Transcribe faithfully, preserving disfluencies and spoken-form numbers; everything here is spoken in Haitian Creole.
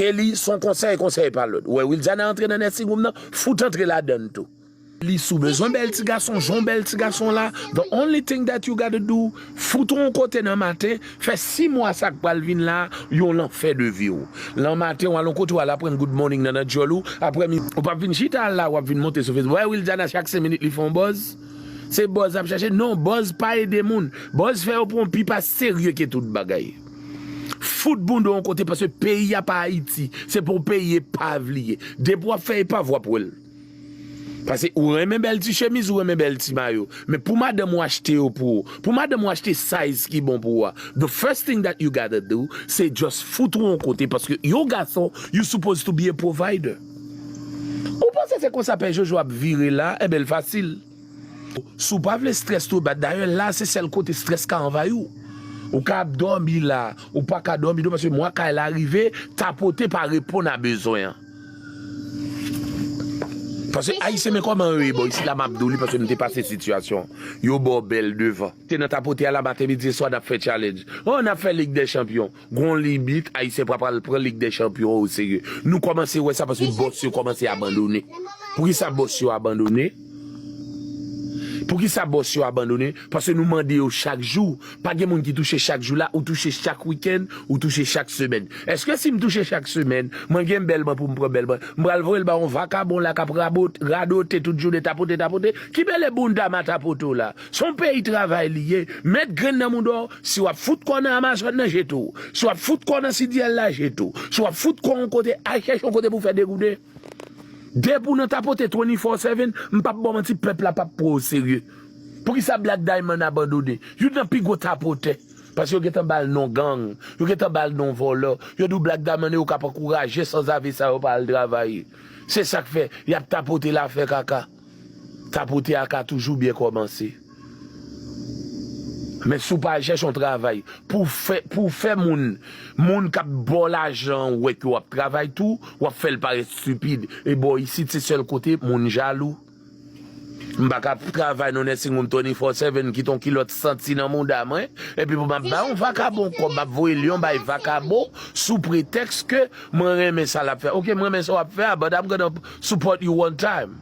Kelly, se yon konsèy, konsèy pa lòt. Ou wè Wildiana antre nan nursing home nan, fout antre ladann tou. Li, si w bezwen bèl ti gason, jan w bèl ti gason la, the only thing that you gotta do, fout ou yon kote nan maten, fè sis mwa sa k pral vin la, yon lanfè de vi w. Nan maten, w al yon kote, w al aprann good morning nan, nan djòl ou, aprè midi, ou p ap vin chita la, w ap vin monte sou Facebook. Wè Wildiana chak senk minit li fè yon buzz. Se buzz l ap chache. Non, buzz pa ede moun. Buzz fè yo pran w pi pa serye ke tout bagay. Fout bounda w yon kote paske peyi a pa Ayiti. Se pou peyi epav li ye. Depi w ap fè epav, w ap wè l. Paske ou renmen bèl ti chemiz, ou renmen bèl ti mayo. Men pou madanm ou achte yo pou ou, pou madanm ou achte size ki bon pou ou a, the first thing that you gotta do, se just fout ou yon kote. Paske yon gason, you supposed to be a provider. Ou panse se konsa Pè Jojo ap vire la? Enben, l fasil. Si w pa vle strès tou, ba, dayè, la se sèl kote strès ka anvayi w. Ou ka ap dòmi la, ou pa ka dòmi non, paske mwa kay la rive, tapote pa reponn a bezwen an. Paske Ayisyen, men kòman yo ye bò isit la, m ap di w li, paske m te pase sitiyasyon. Yo ba w bèl devan. Te nan tapote a la maten, midi, swa, n ap fè challenge. Oh, n ap fè Lig dè Chanpyon. Gon limit, Ayisyen pa pral pran Lig dè Chanpyon o serye. Nou kòmanse wè sa paske bòs yo kòmanse abandone. Poukisa bòs yo abandone? Poukisa bòs yo abandone? Paske nou mande yo chak jou. Pa gen moun ki touche chak jou la, ou touche chak wikenn, ou touche chak semèn. Èske si m touche chak semèn, mwen gen bèl mwen pou m pran bèl mwen, m pral voye l ba yon vakabon la k ap rabot-, radote tout jounen, tapote, tapote? Ki bèle bounda m a tapote w la? Se yon peyi travay li ye. Met grenn nan mouda w, si w ap fout kò w nan Amazon nan, jete w. Si w ap fout kò w nan C D L la, jete w. Si w ap fout kò w yon kote, al chèche yon kote pou w fè degouden. Depi w nan tapote twenty-four seven, m p ap ba w manti, pèp la p ap pran w serye. Poukisa Black Diamond abandone? Youn nan pi gwo tapotè. Paske yo gentan ba l non gang, yo gentan ba l non vòlò. Yo di w Black Diamond e yo k ap ankouraje sanzave sa yo pa al travay. Se sa k fè y ap tapote l a fè kaka. Tapote a ka toujou byen kòmanse. Men si w pa al chèche yon travay pou fè, pou fè moun, moun k ap ba w lajan an wè ke w ap travay tou, w ap fè l parèt estipid. E bò isit, se sèl kote moun jalou. M pa ka ap travay nan nursing home twenty-four seven, kite yon kilòt santi nan mouda mwen, epi pou m ap bay yon vakabon kòb, m ap voye lyon bay vakabon sou pretèks ke mwen renmen sa l ap fè. Ok, m renmen sa w ap fè a, but I'm gonna support you one time.